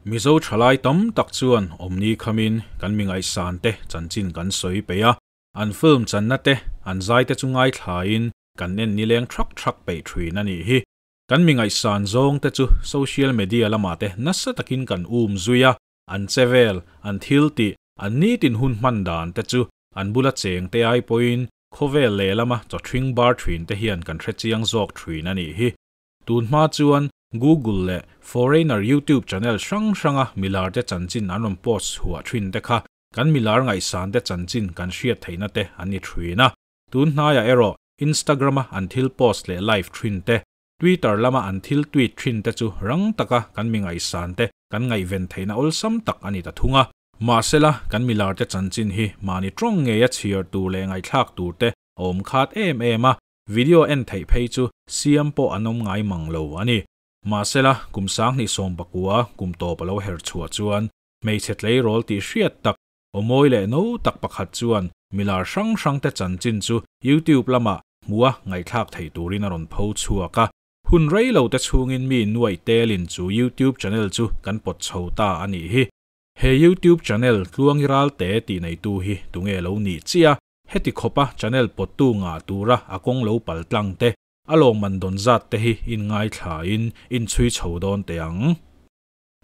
Mizo thalai tam tak chuan awmni khamin kan mi ngaihsan te chanchin kan sawi peih a, an film channa te, an zai te chu ngaithlain kan en nileng thak thak peih thin a nih hi. Kan mi ngaihsan zawng te chu social media lamah te nasa takin kan um zui a, an che vel, an thil tih, an nitin hun hman dan te chu an bula cheng te ai pawhin khawvel lehlama chaw thring bar thin te hian kan hrechiang zawk thin a nih hi. Tun hma chuan Google leh foreigner YouTube channel hrang hranga milar te chanchin an rawn post chhuah thin te kha kan milar ngaihsan te chanchin kan hriat theihna te an ni thin a. Tun hnaiah erawh Instagram-a an thil post leh live thin te, Twitter lama an thil tweet thin te chu rang taka kan mi ngaihsan te kan ngaihven theihna awlsam tak a ni ta thung a. Mahsela, kan milar te chanchin hi mahni tawng ngeia chhiar tur leh ngaihthlak tur te a awm khat em em a, Video en theih phei chu siam pawh an awm ngai mang lo a ni. Mahsela, kum sanghnih sawmpakua kum tawp a lo her chhuah chuan hmeichhe tleirawl tih hriat tak, aw mawi leh no tak pakhat chuan milar hrang hrangte chanchin chu YouTube lamah hmuha ngaihthlak theih turin a rawn pho chhuak a. Hun rei lo te chhungin mi nuaih telin chu YouTube channel chu kan pawt chho ta a nih hi. He YouTube channel Tluangi Ralte tih neitu hi tunge lo nih chiah? Heti khawpa channel pawttu ngah tura a kawng lo pal tlang te, a lawmman dawn zat te hi in ngaithlain in chhui chho dawn teh ang.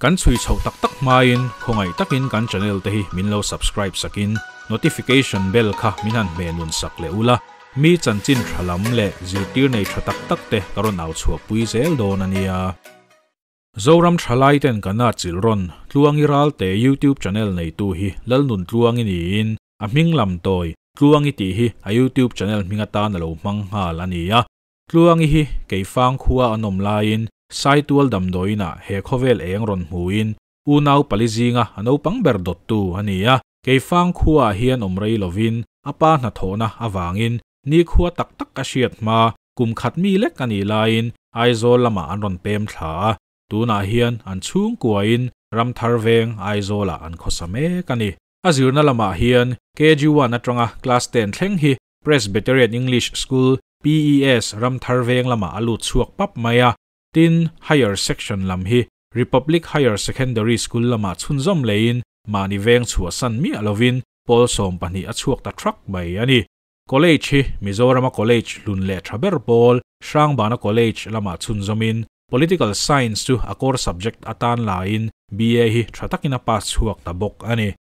Kan chhui chhoh tak tak hmain khawngaih takin kan channel te hi min lo subscribe sakin notification bell kha min han hmeh nun sak leh ula, mi chanchin tha lam leh zirtir nei tha tak tak te ka rawn au chhuahpui zel dawn a nia. Zoram thalai ten kan atchilh rawn Tluangi Ralte YouTube channel neitu hi Lalnun Tluangi niin A hming lam tawi, Tluangi tih hi a YouTube channel hming atan a lo hmang nghal a ni a. Tluangi hi Keifang khua an awm laiin Saitual damdawiinah he khawvel eng rawn hmuin unau pali zinga a naupang ber dawttu a ni a. Keifang khuaah hian awm rei lovin a pa hnathawhna avangin nikhua tak tak a hriat hma kum khat mi lek a nih laiin Aizawl lamah an rawn pem thla a. Tunah hian an chhungkuain Ramthar veng Aizawlah an khawsa mek a ni. A zirna lamah hian KG one atanga Class 10 thleng hi Presbyterian English School, PES, Ramthar veng lamah a lut chhuak pap mai a. Tin, Higher Section lam hi Republic Higher Secondary School lamah chhunzawm leiin mahni veng chhuahsan miah lovin pawl 12 a chhuak ta thak mai a ni. College hi Mizorama College hlun leh tha ber pawl Hrangbana College lamah chhunzawmin Political Science chu a core subject atan laiin BA hi tha takin a pass chhuak ta bawk a ni.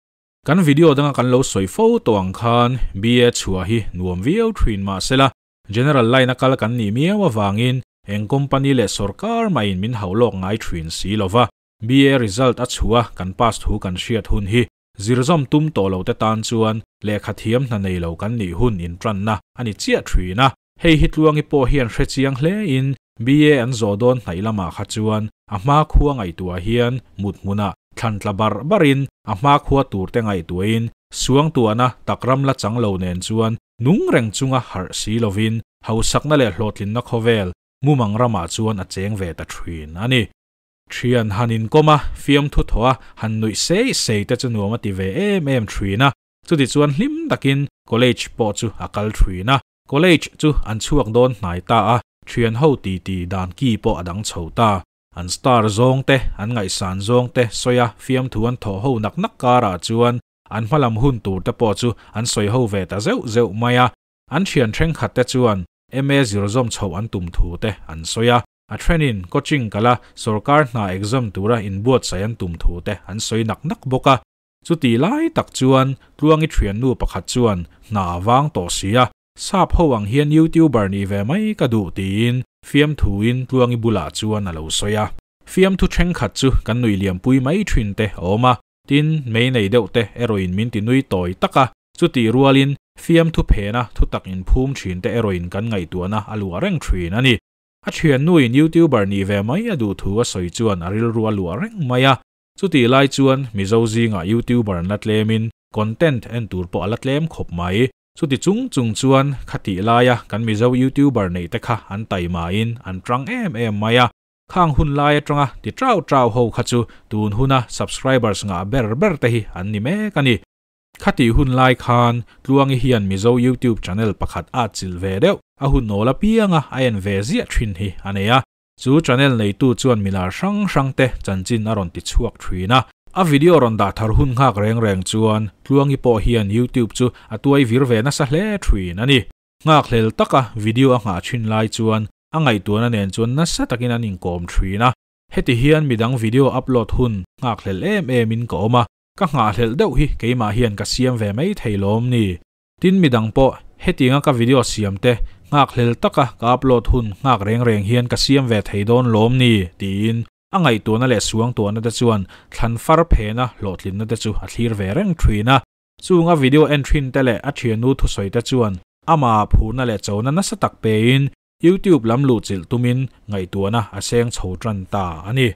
Kan video danga kan lo sawi fo tawh ang khan BA chhuah hi nuam viau thin mahsela General line a kal kan nih miau avangin eng company leh sawrkar mahin min hauh lawk ngai thin si lova BA result a chhuah kan pass thu kan hriat hun hi zirzawm tum tawh lo te tan chuan lehkha thiam hna nei lo kan nih hun intranna a ni chiah thin a. Hei hi Tluangi pawh hian hrechiang hle in BA an zawh dawn hnaih lamah kha chuan a hma khua ngaihtuah hian mut hmunah thlan tla bar bar in a hma khua tur te ngaihtuah in suangtuahna takram la chang lo nen chuan nung reng chunga harh si lovin hausakna leh hlawhtlinna khawvel mumang ramah chuan a cheng ve ta thin a ni. Thian han inkawm a, fiamthu thaw a, han nuih sei sei te chu nuam a ti ve em em thin a. Chutichuan hlim takin college pawh chu a kal thin a. College chu an chhuak dawn hnai ta a, thian ho ti ti dan ki pawh a dang chho ta. An star zawng te, an ngaihsan zawng te sawi a, fiamthu an thawh ho nak nak karah chuan an hmalam hun tur te pawh chu an sawi ho ve ta zeuh zeuh mai a. An thian thenkhat te chuan MA zirzawm chhoh an tum thu te an sawi a, a thenin coaching kala sawrkar hna exam tura inbuatsaih an tum thu te an sawi nak nak bawk a. Chuti lai tak chuan Tluangi thiannu pakhat chuan hna a vang tawh si a, Sap ho ang hian YouTuber nih ve mai ka duh tiin fiamthuin Tluangi bulah chuan a lo sawi a. Fiamthu thenkhat chu kan nui liampui mai thin te a awm a, tin mei nei deuh te erawhin min ti nui tawi tak a, chutih rualin fiamthu phena thutak inphum thin te erawhin kan ngaihtuahna a luah reng thin a ni. A thiannuin YouTuber nih ve mai a duh thu a sawi chuan a rilru a luah reng mai a, Chutih lai chuan Mizo zingah YouTuber an la tlemin content en tur pawh a la tlem khawp mai. Chuti chung chung chuan khatih laia kan Mizo YouTuber neih te kha an taimain an tang em em mai a. Khang hun lai atanga ti trau trau ho kha chu tun huna subscribers ngah ber ber te hi an ni mek a ni. Khatih hun lai khan Tluangi hian Mizo YouTube channel pakhat a chilh ve deuh. A hun nawl apianga a en ve ziah thin hi a nei a. Chu channel neitu chuan milar hrang hrang te chanchin a rawn ti chhuak thin a. A video rawn dah thar hun nghak reng reng chuan Tluangi pawh hian YouTube chu a tuai vir ve nasa hle thin a ni. Nghakhlel taka video a nghah thin lai chuan a ngaihtuahna nen chuan nasa takin an inkawm thin a. Heti hian midang video upload hun nghakhlel em em in ka awm a, ka nghahhlelh deuh hi keimah hian ka siam ve mai thei lawm ni. Tin midang pawh hetianga ka video siam te nghakhlel taka ka upload hun nghak reng reng hian ka siam ve thei dawn lawm ni tiin a ngaihtuahna leh suangtuahna te chuan thlan far phena hlawhtlinna te chu a thlir ve reng thin a. Chunga video en thin te leh a thiannu thusawi te chuan amah phurna leh chona nasa tak pein YouTube lam luhchilh tumin ngaihtuahna a seng chho tan ta a ni.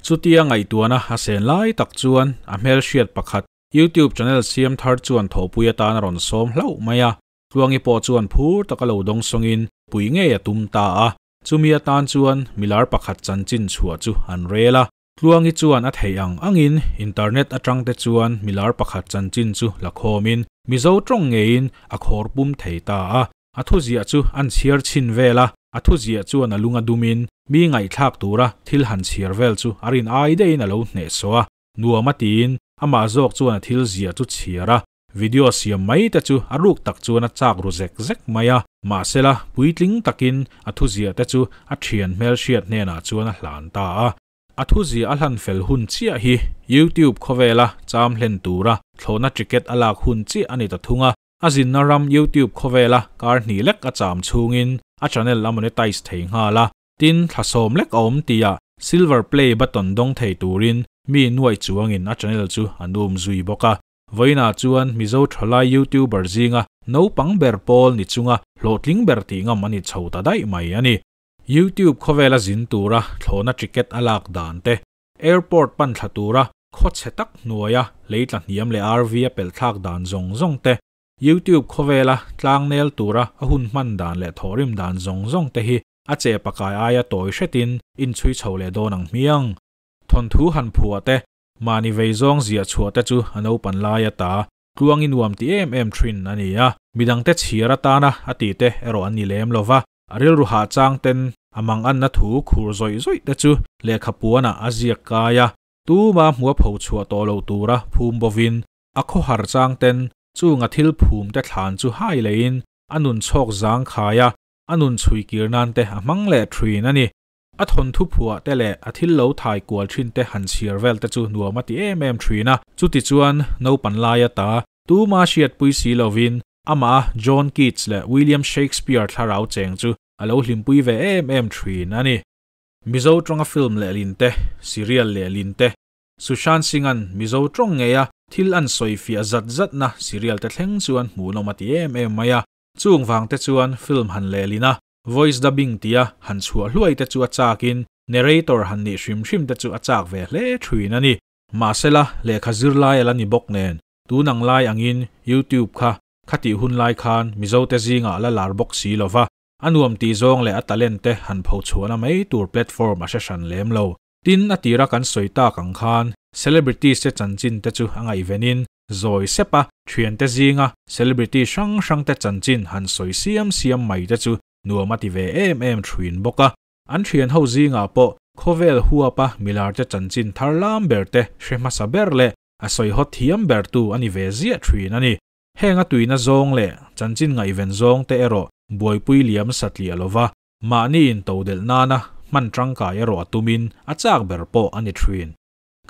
Chutia ngaihtuahna a sen lai tak chuan a hmelhriat pakhat YouTube channel siam thar chuan thawhpui atan a rawn sawm hlauh mai a. Tluangi pawh chuan phur taka lo dawng sawngin pui ngei a tum ta a. Chumi atan chuan milar pakhat chanchin chhuah chu an rel a. Tluangi chuan a theih ang angin internet atang te chuan milar pakhat chanchin chu la khawmin Mizo tawng ngeiin a khawr pum thei ta a. A thuziah chu an chhiar chhin vel a, a thuziah chuan a lung a dumin mi ngaihthlak tura thil han chhiar vel chu a rin ai daihin a lo hnehsawh a. Nuam a tiin amah zawk chuan a thil ziah chu chhiar a, video siam mai te chu a ruk tak chuan a chak ru zek zek mai a. Mahsela, puitling takin a thuziah te chu a thian hmelhriat hnenah chuan a hlan ta a. A thuziah a hlan fel hun chiah hi YouTube khawvela cham hlen tura thlawhna ticket a lak hun chiah a ni ta thung a. A zinna ram YouTube khawvela kar hnih lek a cham chhungin a channel a monetize thei nghal a, tin thla sawm lek a awm tihah silver play button dawng thei turin mi nuaih chuangin a channel chu an um zui bawk a. Vawiinah chuan Mizo thalai YouTuber zinga naupang ber pawl ni chunga hlawhtling ber tih ngam a ni chho ta daih mai a ni. YouTube khawvela zin tura thlawhna ticket a lak dan te, airport pan thla tura khaw chhe tak hnuaia lei tla hniam leh RV a pelh thlak dan zawng zawng te, YouTube khawvela tlangnel tura a hun hman dan leh thawhrim dan zawng zawng te hi a che pakai aia tawi hretin inchhui chho leh dawn ang hmiang. Thawnthu han phuah te, mahni vei zawng ziah chhuah te chu a naupan lai ata Tluangi nuam ti em em thin a ni a, midangte chhiar atana a tih te erawh an ni lem lo va, a rilru hah chang ten a manganna thu khur zawih zawih te chu lehkha puanah a ziak kai a, tuma hmua pho chhuah tawh lo tura phum bovin a khawhar chang ten chunga thil phum te thlan chu hai leiin a nun chhawk zang khai a, a nun chhui kir nan te a hmang leh thin a ni. A thawnthu phuah te leh a thil lo thai kual thin te han chhiar vel te chu nuam a ti em em thin a. Chuti chuan naupan lai ata tuma hriatpui si lovin amah a John Keats leh William Shakespeare thlarau cheng chu a lo hlimpui ve em em thin a ni. Mizo tawnga film lehlin te, serial lehlin te, Sushant Singh-a'n Mizo tawng ngeia thil an sawi fiah zat zatna serial te thleng chuan hmuhnawm a ti em em mai a. Chung vang te chuan film han lehlin a, Voice dubbing tia han chhuah hluai te chu a chakin narrator han nih hrim hrim te chu a chak ve hle thin a ni. Mahsela, lehkha zirlai a la ni bawk nen, tun ang lai angin YouTube kha khatih hun lai khan Mizote zingah a la lar bawk si lo va, a nuam tih zawng leh a talent te han pho chhuahna mai tur platform a hre hran lem lo. Tin, a tira kan sawi tak ang khan celebrities te chanchin te chu a ngaihvenin zawi sep a, thiante zinga celebrity hrang hrang te chanchin han sawi siam siam mai te chu nuam a ti ve em em thin bawk a. An thian ho zingah pawh khawvel huapa milar te chanchin thar lam ber te hre hmasa ber leh a sawi hawt thiam ber tu a ni ve ziah thin a ni. Heng a tuina zawng leh chanchin ngaihven zawng te erawh buaipui liam satliah lova Mahni intodelh nana hman tangkai erawh a tumin a chak ber pawh a ni thin.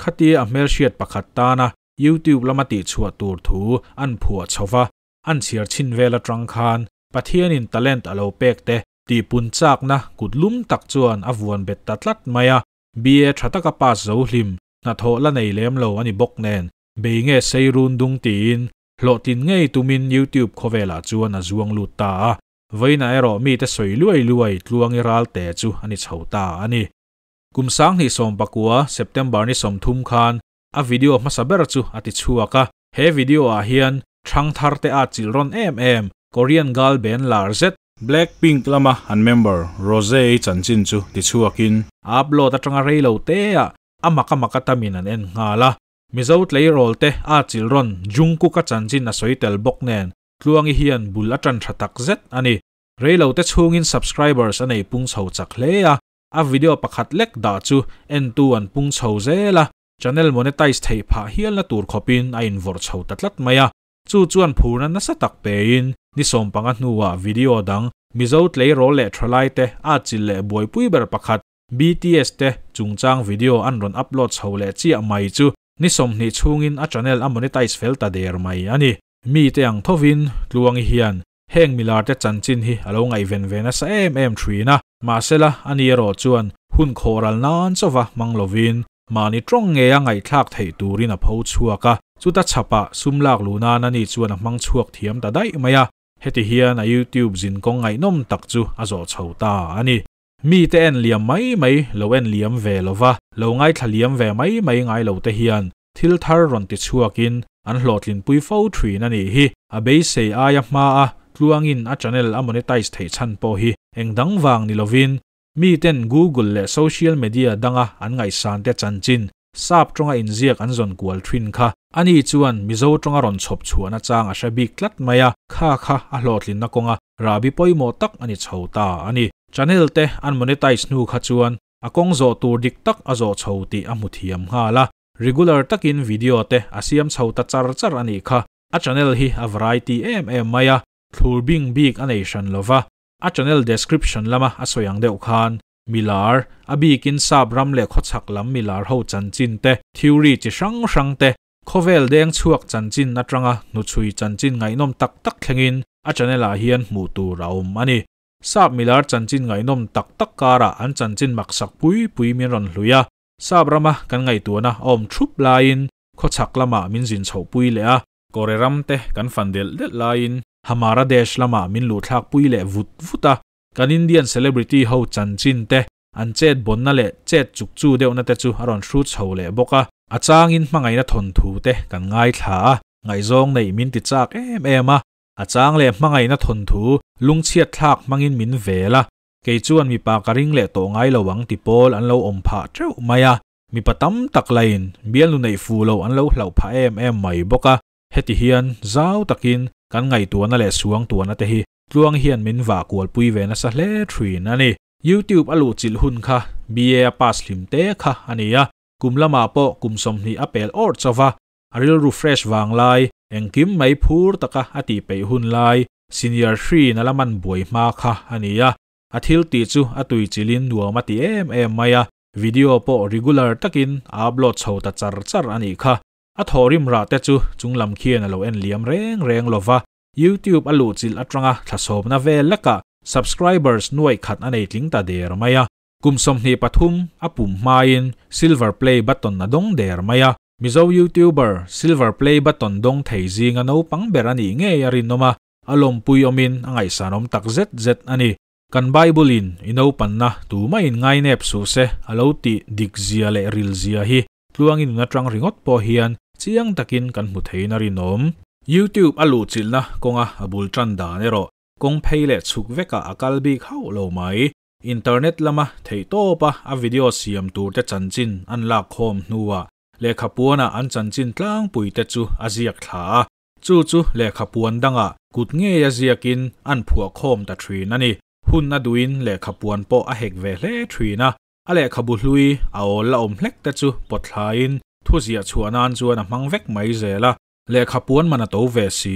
Khatia a hmelhriat pakhat tana YouTube lama tihchhuah tur thu an phuah chho va, an chhiar chhin vel atang khan Pathianin talent a lo pek te tihpun chakna kut lum tak chuan a vuan bet ta tlat mai a. BA tha taka pass zo hlim, hnathawh la nei lem lo a ni bawk nen, bei nge sei run dung tiin hlawhtlin ngei tumin YouTube khawvelah chuan a zuang lut ta a. Vawiinah erawh mite sawi luai luai tluangi ralte chu a ni chho ta a ni. Kum 2019 September ni 30 khan a video hmasa ber chu a ti chhuak a. He video ah hian thangthar te a chilh rawn em em Korean girl band lar zet, Blackpink lama an member Rosé-i chanchin chu ti chhuakin a upload atanga rei lo te ah a mak a mak a tamin an en nghal a. Mizo tleirawl te a chilh rawn Jungkook-a chanchin a sawi tel bawk nen Tluangi hian bul a tan tha tak zet a ni. Reilote chhungin subscribers a nei pung chho chak hle a. A video pakhat lek dah chu entu an pung chho zel a, channel monetize theih phah hialna tur khawpin a invawrh chho ta tlat mai a. Chu chuan phurna nasa tak pein ni 15 hnuah video dang Mizo tleirawl leh thalaite a chil leh buaipui ber pakhat BTS te chungchang video an rawn upload chho leh chiah mai chu ni 20 chhungin a channel a monetize fel ta der mai a ni. Mi te ang thovin Tluangi hian heng milar te chanchin hi a lo ngaihven ve nasa em em thin a, mahsela ani erawh chuan hun khawhral nan chauva hmang lovin mahni tawng ngeia ngaihthlak theih turin a pho chhuak a, chuta chhapah sum lak luh nan ani chuan a hmang chhuak thiam ta daih mai a, heti hian a YouTube zinkawng ngaihnawm tak chu a zawh chho ta a ni. Mi te en liam mai mai lo en liam ve lova, lo ngaithla liam ve mai mai ngai lo te hian thil thar rawn ti chhuakin an hlawhtlinpui fo thin a nih hi. A beisei aia hma a Tluangin a channel a monetize theih chhan pawh hi eng dang vang ni lovin miten Google leh social media danga an ngaihsan te chanchin sap tawnga inziak an zawn kual thin kha ani chuan Mizo tawnga rawn chhawp chhuahna chang a hre bik tlat mai a, kha kha a hlawhtlinna kawnga rahbi pawimawh tak a ni chho ta a ni. Channel te an monetize hnu kha chuan a kawng zawh tur dik tak a zawh chho tih a hmu thiam nghal a, regular takin video te a siam chho ta char char a nih kha. A channel hi a variety em em mai a, thlur bing bik a nei hran lova, a channel description lama a sawi ang deuh khan milar a bikin sap ram leh khawchhak lam milar ho chanchin te, theory chi hrang hrang te, khawvel deng chhuak chanchin atanga hnuchhui chanchin ngaihnawm tak tak thlengin a channel ah hian hmuh tur a awm a ni. Sap milar chanchin ngaihnawm tak tak karah an chanchin maksak pui pui min rawn hlui a, sap rama kan ngaihtuahna a awm thup laiin khawchhak lamah min zin chhoh pui leh a, kawre ram te kan fan delh delh laiin Hamara Desh lamah min luhthlak pui leh vut vut a, kan Indian celebrity ho chanchin te an chet bawnna leh chet chuk chu deuhna te chu a rawn hrut chho leh bawk a, a changin hmangaihna thawnthu te kan ngaithla a, ngaihzawng neih min ti chak em em a, a chang leh hmangaihna thawnthu lungchhiat thlak hmangin min vel a, kei chuan mipa ka ring leh tawh ngai lo ang ti pawl an lo awm phah teuh mai a, mipa tam tak lain bialnu neih fu lo an lo hlauh phah em em mai bawk a, heti hian zau takin kan ngaihtuahna leh suangtuahna te hi Tluang hian min vah kualpui ve nasa hle thin a ni. YouTube a luh chilh hun kha BA a pass hlim te kha a ni a, kum lamah pawh kum 20 a pel awrh chauva, a rilru fresh vang lai, engkim mai phur taka a tih peih hun lai, senior 3 na laman buai hma kha a ni a, a thil tih chu a tui chilin nuam a ti em em mai a, video pawh regular takin a upload chho ta char char a nih kha. A thawrim rah te chu chunglam khian a lo en liam reng reng lova, YouTube a luh chilh atanga thlasawmna vel leka subscribers nuai khat a nei tling ta der mai a, kum 23 a pum hmain silver play button a dawng der mai a, Mizo YouTuber silver play button dawng thei zinga naupang ber a nih ngei a rinawm a, a lawmpui awmin a ngaihsanawm tak zet zet a ni. Kan Bible in i naupanna tumahin ngainep suh se a lo tih dik zia leh ril zia hi Tluangin nun atang ringawt pawh hian chiang takin kan hmu theiin a rinawm. YouTube a luh chilhna kawnga a bul tan dan erawh kawng phei leh chhuk vekah a kal bik hauh lo mai. Internet lama theih tawpa a video siam tur te chanchin an lak khawm hnuah lehkhapuanah an chanchin tlangpui te chu a ziak thla a, chu chu lehkhapuan dangah kut ngei a ziakin an phuah khawm ta thin a ni. Hun a duhin lehkhapuan pawh a hek ve hle thin a, a lehkhabu hlui a awl la awm hlek te chu pawthlain thu ziah chhuah nan chuan a hmang vek mai zel a, lehkhapuan man a to ve si,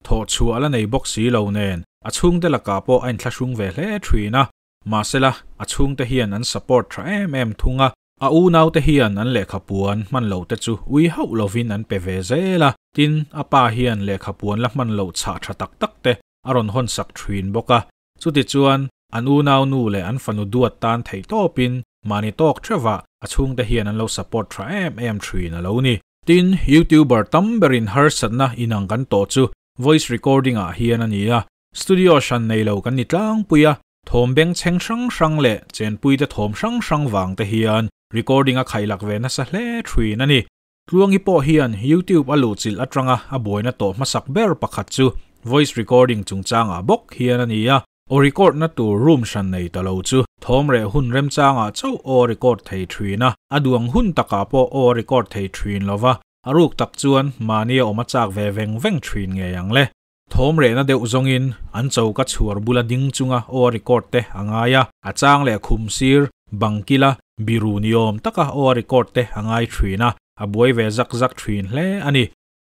thawh chhuah la nei bawk si lo nen a chhungte lakah pawh a inthlahrung ve hle thin a, mahsela a chhungte hian an support tha em em thung a, a unau te hian an lehkhapuan hman lo te chu ui hauh lovin an pe ve zel a, tin a pa hian lehkhapuan la hman lo chhah tha tak tak te a rawn hawn sak thin bawk a, chuti chuan an unau nu leh an fanu duat tan theih tawpin mahni tawk theuha a chhungte hian an lo support tha em em thin a lo ni. Tin YouTuber tam berin harsatna inang kan tawh chu voice recording ah hian a ni a, studio hran nei lo kan ni tlangpui a, thawm beng chheng hrang hrang leh chenpui te thawm hrang hrang wang te hian recording a khailak ve nasa hle thin a ni. Tluangi pawh hian YouTube a luh chilh atanga a buaina tawh hmasak ber pakhat chu voice recording chungchanga bawk hian a ni a, o record na tur room hran nei ta lo chu thawm reh hun remchanga chauh o record thei thin a, a duang hun takah pawh o record thei thin lova, a ruk tak chuan mahni a awm a chak ve veng veng thin ngei ang le. Thawm rehna deuh zawngin an choka chhuar bula ding chunga o record te a ngai a, a chang leh khum sir Bang kila biru ni awm taka aw a record te a ngai thin a, a buai ve zak zak thin hle a ni.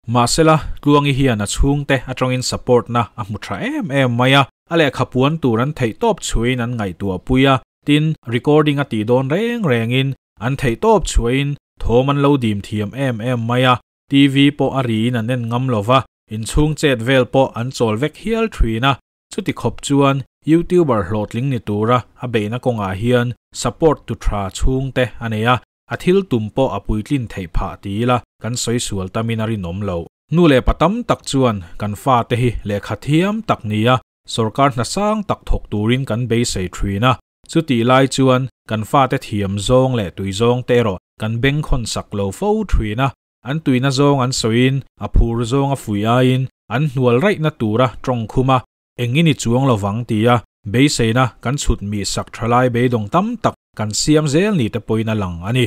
Mahsela, Tluangi hian a chhungte atangin support na a hmu tha em em mai a, a lehkha puan tur an theihtawp chhuahin an ngaihtuah pui a, tin, recording a tih dawn reng rengin an theihtawp chhuahin thawm an lo dim thiam em em mai a, TV pawh a riin an en ngam lova, inchhung chet vel pawh an chawl vek hial thin a, Chuti khawp chuan YouTuber hlawhtling ni tura a beihna kawngah hian support tu tha chhungte a nei a, a thil tum pawh a puitlin theih phah ti ila kan sawi sual tamin a rinawm loh. Nu leh pa tam tak chuan kan fate hi lehkha thiam tak nia sawrkar hna sang tak thawk turin kan beisei thin a, chutih lai chuan kan fate thiam zawng leh tui zawng te erawh kan bengkhawn sak lo fo thin a, An tuina zawng an sawiin a phur zawng a fuih aiin an hnual raihna tura tawng khum a, eng i ni chuang lovang tia beiseina kan chhut mih sak thalai beidawng tam tak kan siam zel ni te pawhin a lang a ni.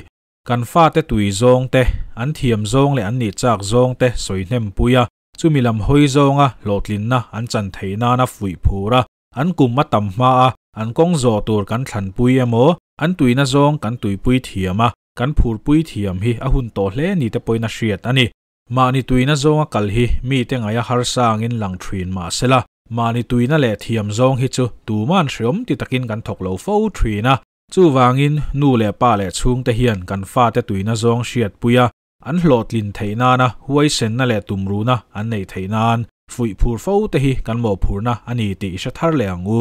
Kan fate tui zawng te, an thiam zawng leh an nih chak zawng te sawi hnem pui a, chumi lam hawi zawnga hlawhtlinna an chan theih nana fuih phur a, an kum a tam hma a, an kawng zawh tur kan thlanpui emaw, an tuina zawng kan tuipui thiam a, Kan phurpui thiam hi a hun tawh hle ni te pawhin a hriat a ni. Mahni tuina zawnga kal hi mite ngaia harsa angin lang thin mah sela, mahni tuina leh thiam zawng hi chu tuman hreawm ti takin kan thawk lo fo thin a. Chuvangin nu leh pa leh chhungte hian kan fate tuina zawng hriatpui a, an hlawhtlin theih nana huaisenna leh tumruhna an neih theih nan fuih phur fo te hi kan mawhphurhna a ni tih i hre thar leh ang u.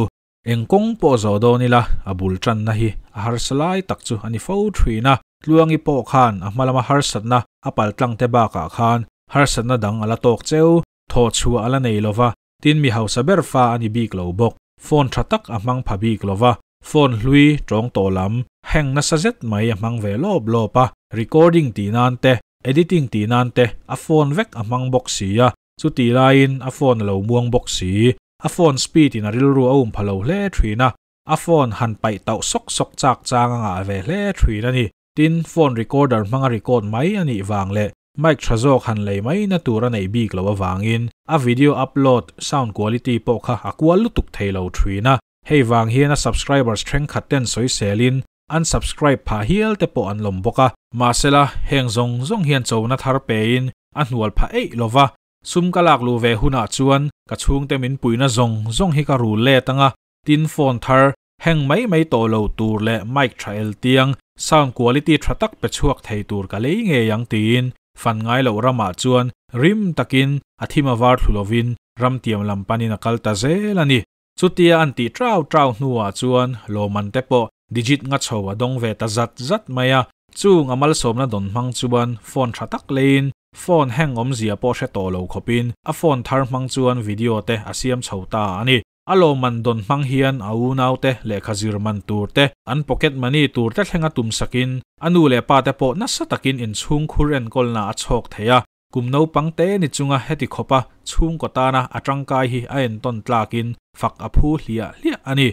Eng kawng pawh zawh dawn ila, a bul tanna hi a harsa lai tak chu a ni fo thin a. Tluangi pawh khan a hma lama harsatna a paltlang te bakah khan harsatna dang a la tawk cheu, thawh chhuah a la nei lova, tin mi hausa ber fa a ni bik lo bawk. Phone tha tak a hmang pha bik lova, phone hlui tawng tawh lam hang nasa zet mai a hmang ve lawp lawp a, recording tih nan te, editing tih nan te a phone vek a hmang bawk si a, chutih laiin a phone a lo muang bawk si. A phone speed in a rilru a um pha lo hle thin a, a phone han paih tauh sawk sawk chak chang a ngah ve hle thin a ni. Tin, phone recorder hmanga record mai a nih vang leh mic tha zawk han lei mai na tur a neih bik loh avangin a video upload sound quality pawh kha a kual lutuk thei lo thin a. Hei vang hian a subscribers thenkhat ten sawiselin unsubscribe phah hial te pawh an lawm bawk a. Mahsela, heng zawng zawng hian chona thar pein a hnual phah eih lova, Sum ka lak luh ve hunah chuan ka chhungte min puihna zawng zawng hi ka rul let anga, tin phone thar heng mai mai tawh lo tur leh mic tha el tiang, sound quality tha tak pe chhuak thei tur ka lei ngei ang tiin fan ngai loh ramah chuan rim takin a thim a var thlu lovin ramtiam lam panin a kal ta zel a ni. Chutia an tih trau trau hnuah chuan lawmman te pawh digit nga chho a dawng ve ta zat zat mai a, chung a malsawmna dawn hmang chuan phone tha tak leiin phone hang awmzia pawh hre tawh lo khawpin a phone thar hmang chuan video te a siam chho ta a ni. A lawmman dawn hmang hian a unaute lehkha zir man tur te, an pocket money tur te thlenga tum sakin a nu leh pa te pawh nasa takin inchhung khur enkawlna a chhawk thei a. Kum naupang te ni chunga heti khawpa chhungkaw tana a tangkai hi a entawn tlakin fak a phu hliah hliah a ni.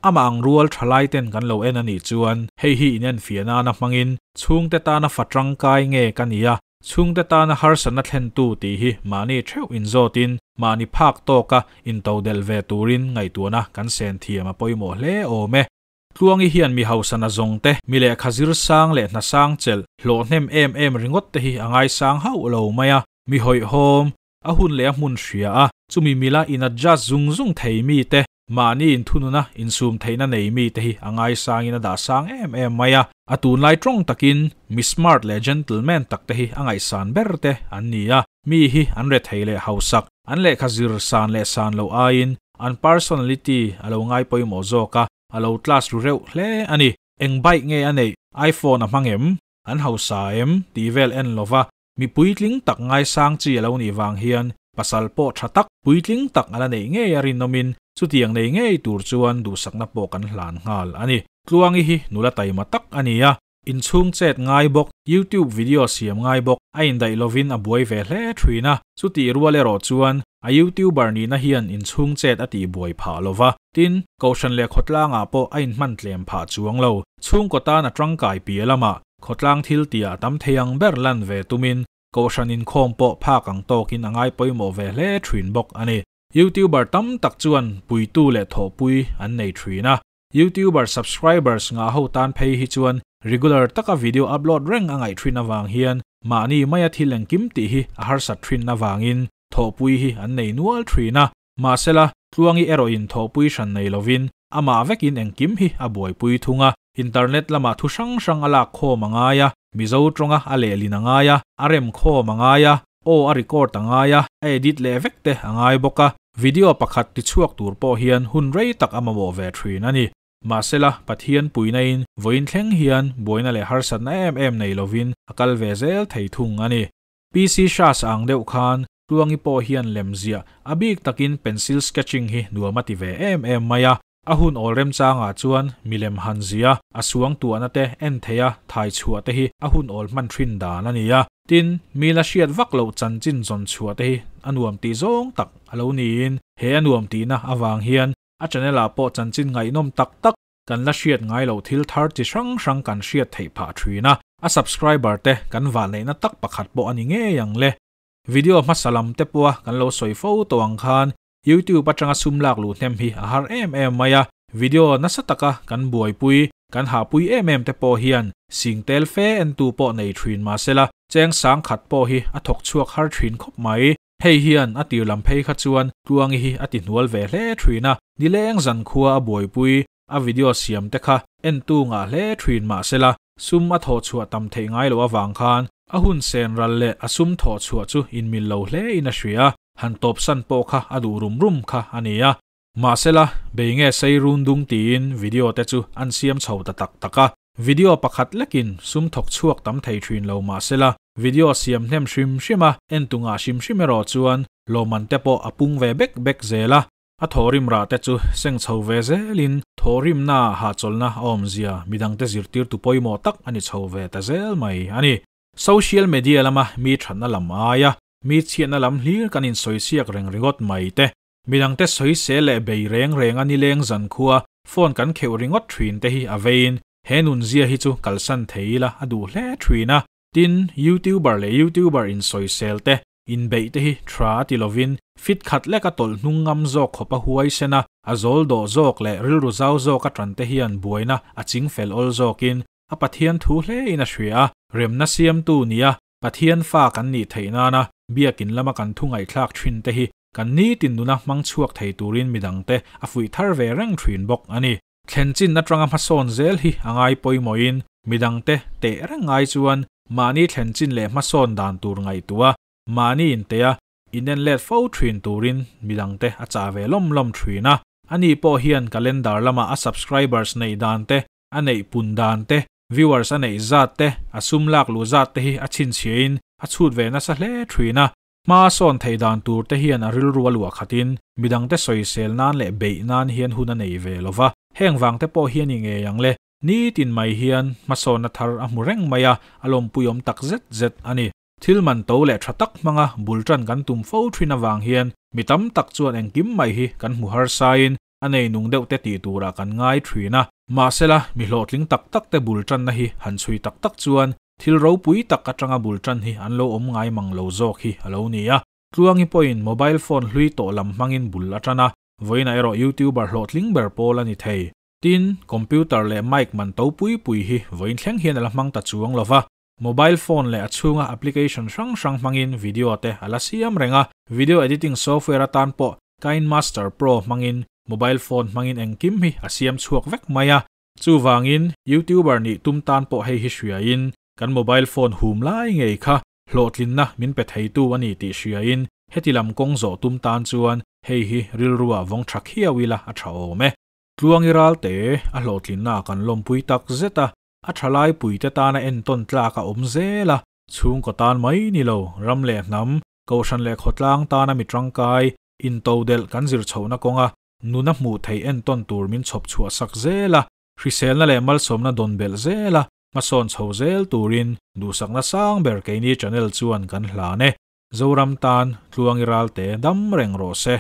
Amah ang rual thalai ten kan lo en a nih chuan hei hi inenfiah nana hmangin chhungte tana fa tangkai nge ka nia, chhungte tana harsatna thlentu tih hi mahni theuh inzawtin mahni phak tawka intodelh ve turin ngaihtuahna kan sen thiam a pawimawh hle awm e. Tluangi hian mi hausa na zawng te, mi lehkha zir sang leh hna sang chelh, hlawh hnem em em ringawt te hi a ngaisang hauh lo mai a. Mi hawihhawm, a hun leh a hmun hria a, chumi mila in adjust zung zung thei mi te, mahni inthununa insum theihna nei mi te hi a ngaisangin a dah sang em em mai a. A tunlai tawng takin mi smart leh gentleman tak te hi a ngaihsan ber te an ni a. Mi hi an rethei leh hausak, an lehkha zir san leh san loh aiin an personality a lo ngai pawimawh zawk a, a lo class ru reuh hle a ni. Eng bike nge a neih? iPhone a hmang em? An hausa em? Tih vel en lova mi puitling tak ngaisang chi a lo nih vang hian pasal pawh tha tak, puitling tak a la neih ngei a rinawmin chutiang nei ngei tur chuan duhsakna pawh kan hlan nghal a ni. Tluangi hi nula taima tak a ni a, Inchhung chet ngai bawk, YouTube video siam ngai bawk, a indaih lovin a buai ve hle thin a, chutih rual erawh chuan a YouTuber nihna hian inchhung chet a tih buai phah lo va, tin, Kohhran leh khawtlangah pawh a inhman tlem phah chuang lo. Chhungkaw tan a tangkai piah lamah khawtlang thil tihah a tam thei ang ber lan ve tumin Kohhran inkhawm pawh phak ang tawkin a ngai pawimawh ve hle thin bawk a ni. YouTuber tam tak chuan puitu leh thawhpui an nei thin a. Youtuber subscribers ngah ho tan phei hi chuan regular taka video upload reng a ngaih thin avang hian mahni maia thil engkim tih hi a harsat thin avangin thawhpui hi an nei nual thin a. Mahsela, Tluangi erawhin thawhpui hran nei lovin amah vekin engkim hi a buaipui thung a. Internet lamah thu hrang hrang a lak khawm a ngai a, Mizo tawnga a lehlin a ngai a, a rem khawm a ngai a, aw a record a ngai a, a edit leh vek te a ngai bawk a. Video pakhat tichhuak tur pawh hian hun rei tak a mamawh ve thin a ni. Mahsela, Pathian puinain vawiin thleng hian buaina leh harsatna em em nei lovin a kal ve zel thei thung a ni. PC Shas ang deuh khan Tluangi pawh hian lem ziah, a bik takin pencil sketching hi nuam a ti ve em em mai a. A hun awl remchangah chuan milem han zia, a suang tuahna te en thei a, thai chhuah te hi a hun awl hman thin dan a ni a. Tin, mi la hriat vak loh chanchin zawn chhuah te hi a nuam tih zawng tak a lo niin he a nuam tihna avang hian a channel ah pawh chanchin ngaihnawm tak tak kan la hriat ngai loh thil thar chi hrang hrang kan hriat theih phah thin a, a subscriber te kan vahneihna tak pakhat pawh a ni ngei ang le. Video hmasa lam te pawha kan lo sawi fo tawh ang khan YouTube atanga sum lak luh hnem hi a har em em mai a, video nasa taka kan buaipui, kan hahpui em em te pawh hian sing tel fe entu pawh nei thin mahsela cheng sang khat pawh hi a thawk chhuak har thin khawp mai. Hei hian a tir lam phei kha chuan Tluangi hi a ti hnual ve hle thin a, nileng zan khua a buaipui, a video siam te kha entu ngah hle thin mahsela sum a thawh chhuah tam theih ngai loh avang khan a hun sen ral leh a sum thawh chhuah chu inmil lo hle in a hria. Han tawp san pawh kha a duh rum rum kha a ni a. Mahsela, bei nge sei run dung tiin video te chu an siam chho ta tak tak a. Video pakhat lekin sum thawk chhuak tam thei thin lo mahsela, video siam hnem hrim hrim a, en tu ngah hrim hrim erawh chuan lawmman te pawh a pung ve bek bek zel a. A thawhrim rah te chu seng chho ve zelin thawhrimna ah hahchawlhna a awmzia midangte zirtirtu pawimawh tak a ni chho ve ta zel mai a ni. Social media lama mi thatna lam aia mi chhiatna lam hlir kan insawisiak reng ringawt mai te, midangte sawisel leh bei reng reng a nileng zankhua phone kan kheuh ringawt thin te hi a veiin he nunzia hi chu kalsan thei ila a duh hle thin a. Tin, YouTuber leh YouTuber insawisel te, inbeih te hi tha a ti lovin fit khat leka tawlh hnung ngam zawk khawp a huaisen a, a zawl dawh zawk leh rilru zau zawk atang te hian buaina a chingfel awl zawkin A Pathian thu hlein a hria a, remna siamtu nia Pathian fa kan nih theih nana biakin lama kan thu ngaihthlak thin te hi kan nitin nuna hmang chhuak thei turin midangte a fuih thar ve reng thin bawk a ni. Thlen chin atanga hmasawn zel hi a ngai pawimawhin midangte teh reng ngai chuan mahni thlen chin leh hmasawn dan tur ngaihtuah a, mahni intea inen let fo thin turin midangte a chah ve lawm lawm thin a. Ani pawh hian calendar lama a subscribers neih dan te a neih pun dan te, viewers a neih zat te, a sum lak luh zat te hi a chhinchhiahin a chhut ve nasa hle thin a. Hma sawn theih dan tur te hian a rilru a luah khatin midangte sawisel nan leh beih nan hian hun a nei ve lo va. Heng vang te pawh hi a ni ngei ang le. Nitin mai hian hmasawnna thar a hmu reng mai a, a lawmpuiawm tak zet zet a ni. Thil man to leh tha tak hmanga bul tan kan tum fo thin avang hian mi tam tak chuan engkim mai hi kan hmu harsain a nei nung deuh te tih turah kan ngai thin a. Mahsela, mi hlawhtling tak tak te bul tanna hi han chhui tak tak chuan thil ropui tak atanga bul tan hi an lo awm ngai mang lo zawk hi a lo ni a. Tluangi pawhin mobile phone hlui tawh lam hmangin bul a tan a, vawiinah erawh YouTuber hlawhtling ber pawl a ni thei. Tin, computer leh mic man to pui pui hi vawiin thleng hian a la hmang ta chuang lo va. Mobile phone leh a chhunga application hrang hrang hmangin video te a la siam reng a, video editing software atan pawh KineMaster Pro hmangin mobile phone hmangin engkim hi a siam chhuak vek mai a. Chuvangin, YouTuber nih tum tan pawh hei hi hriain kan mobile phone hum lai ngei kha hlawhtlinna min pe theitu a ni tih hriain heti lam kawng zawh tum tan chuan hei hi rilrua vawng tha khiau ila a tha awm e. Tluangi ralte a hlawhtlinna kan lawmpui tak zet a, A thalai puite tana entawn tlak a awm zel a, chhungkaw tan mai ni lo, ram leh hnam, kohhran leh khawtlang tana mi tangkai, intodelh kan zir chhohna kawnga nuna hmuh theih entawn tur min chhawp chhuah sak zel a, hriselna leh malsawmna dawn belh zel a, hmasawn chho zel turin duhsakna sang ber keini channel chuan kan hlan e. Zoram tan Tluangi Ralte dam reng rawh se.